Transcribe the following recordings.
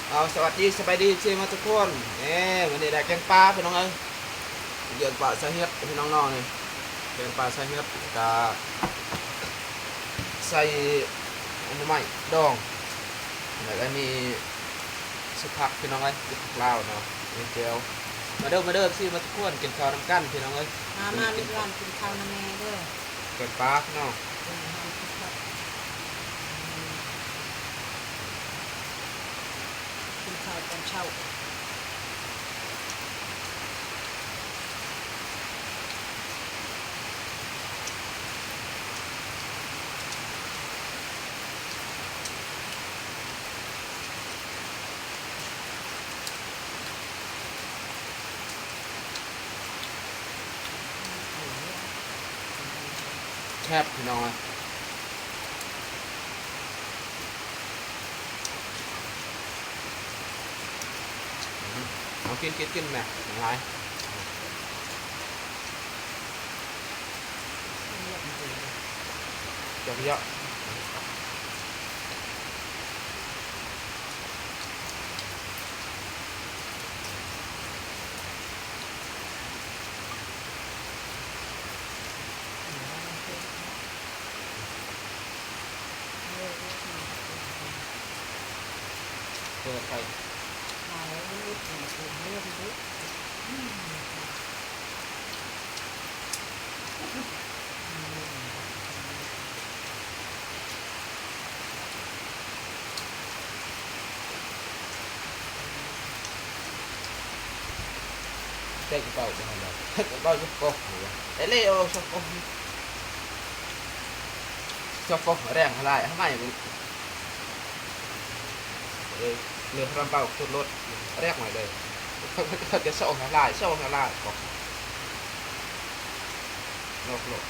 ເອົາ ສະຫວັດດີ ສະບາຍດີ ເອັຟຊີ ໝົດທຸກຄົນ. ເອີ ມື້ນີ້ໄດ້ແກງປາພີ່ນ້ອງເອີຍ, ແກງປາໃສ່ເຫັດພີ່ນ້ອງເນາະ. ນີ້ແກງປາໃສ່ເຫັດ ກະໃສ່ໜໍ່ໄມ້ດອງ ແລ້ວກະມີຊຸບຜັກພີ່ນ້ອງເອີຍ, ຊຸບຜັກລາວເນາະ, ມີແຈ່ວ. ມາເດີ ມາເດີ ເອັຟຊີ ໝົດທຸກຄົນ ກິນເຂົ້ານຳກັນພີ່ນ້ອງເອີຍ. ມາ ມາ ລູກຫຼານກິນເຂົ້ານຳແມ່ເດີ. ແກງປາເນາະ. ເອີ ເຮົາກິນເຂົ້າ ກິນເຂົ້າຕອນເຊົ້າ. ແຊບພີ່ນ້ອງເອີຍ. ເອົາ ກິນ ກິນ ກິນແມ່ ຫຼາຍ. ເຈົ້າ ເຈົ້າ. ເປີດໄຟ. ແຕ່ກະເປົາບໍ່ໄດ້ ກະເປົາສະປົກ ໄດ້ເລີຍ ເອົາສະປົກ ສະປົກແຮງຫຼາຍ ທຳໄມ ເອີ ເລືອກລຳເປົາຂຶ້ນລົດ ແຮງໄວ້ເລີຍ ເຂົາຈະຊອກໃຫ້ຫຼາຍ ຊອກໃຫ້ຫຼາຍ ອອກໂລດ.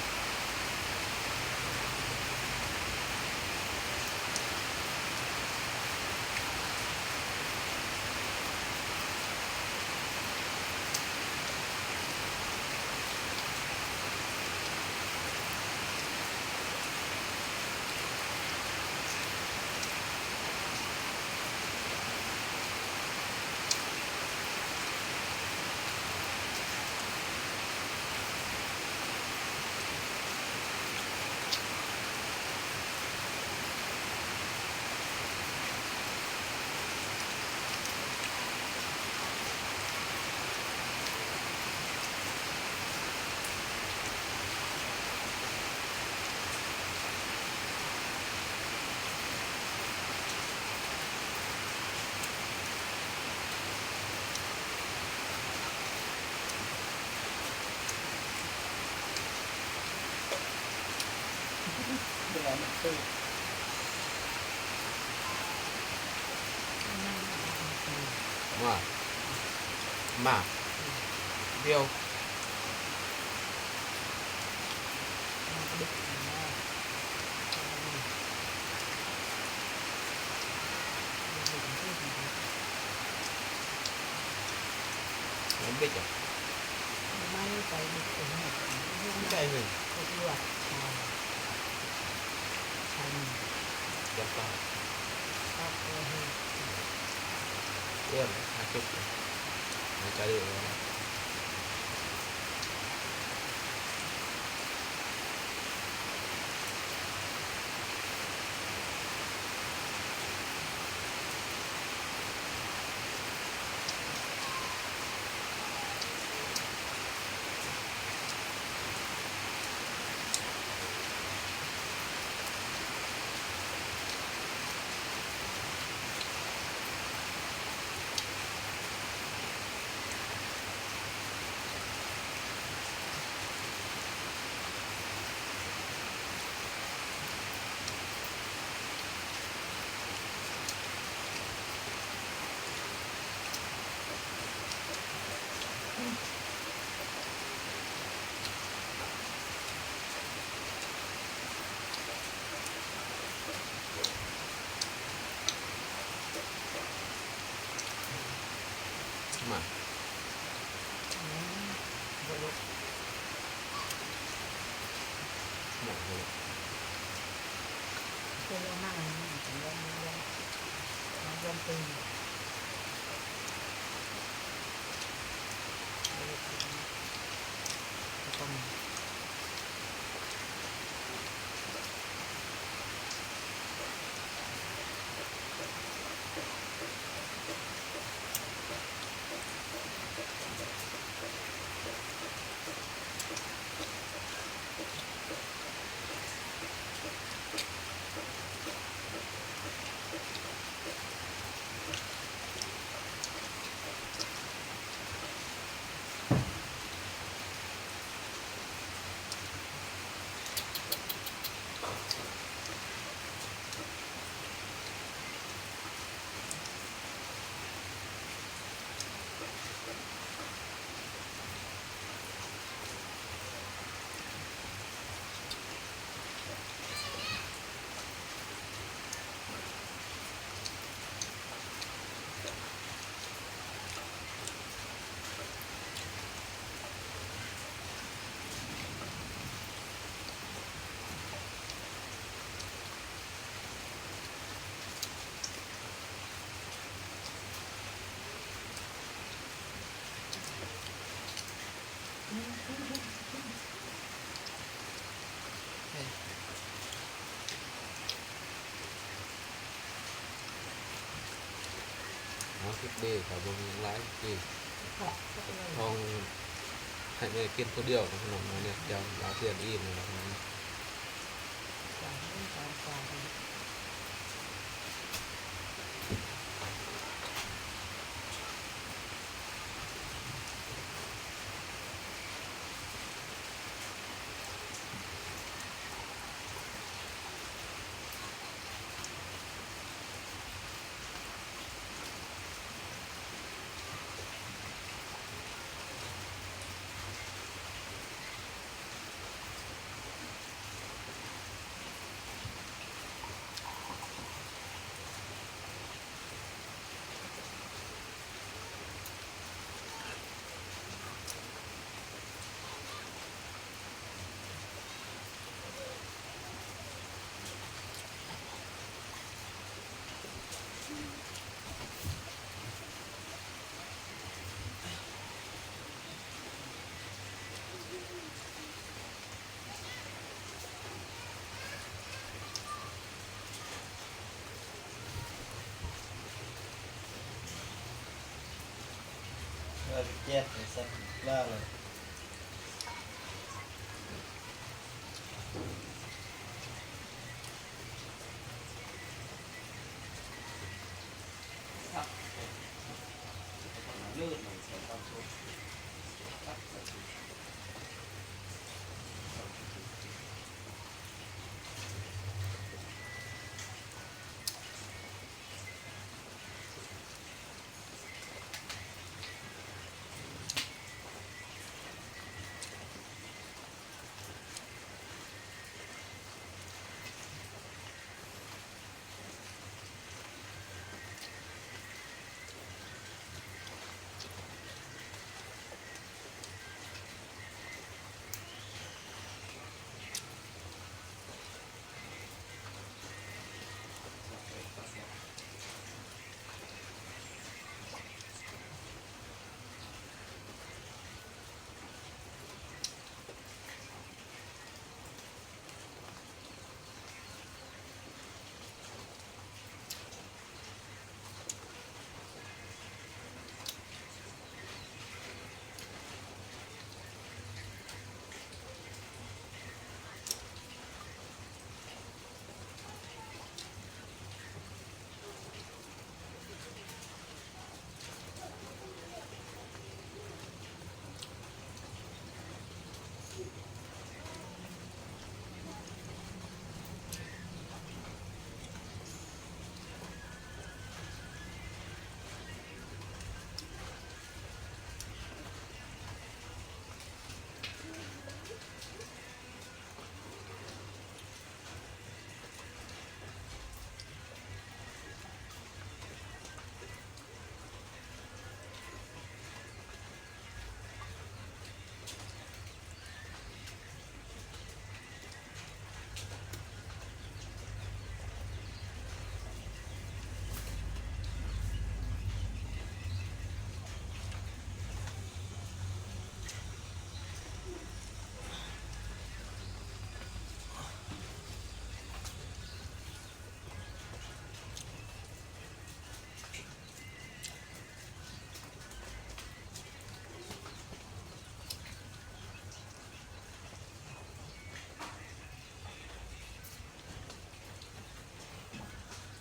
ມາ ມາ ດຽວ. ມັນເປັນຫຍັງ? ໄດ້ເລີຍ. ຈຳປາ ເອີ້ນຫາເກັບ ໃນກະເລີຍ. ມາ ມາ ມາ ມາ. ເຮັດເດ້ ກໍບໍ່ມີຫຍັງຫຼາຍ ຄືທອງໃຫ້ແມ່ກິນຜູ້ດຽວເນາະພີ່ນ້ອງເນາະ ແນວແຈ່ວລາວເຊຍອີ່ນີ້ເນາະພີ່ນ້ອງເນາະ. ເອີ ແກະໃຫ້ສັດປາເລີຍ. ເລີດ ໃສ່ຄວາມສຸກ.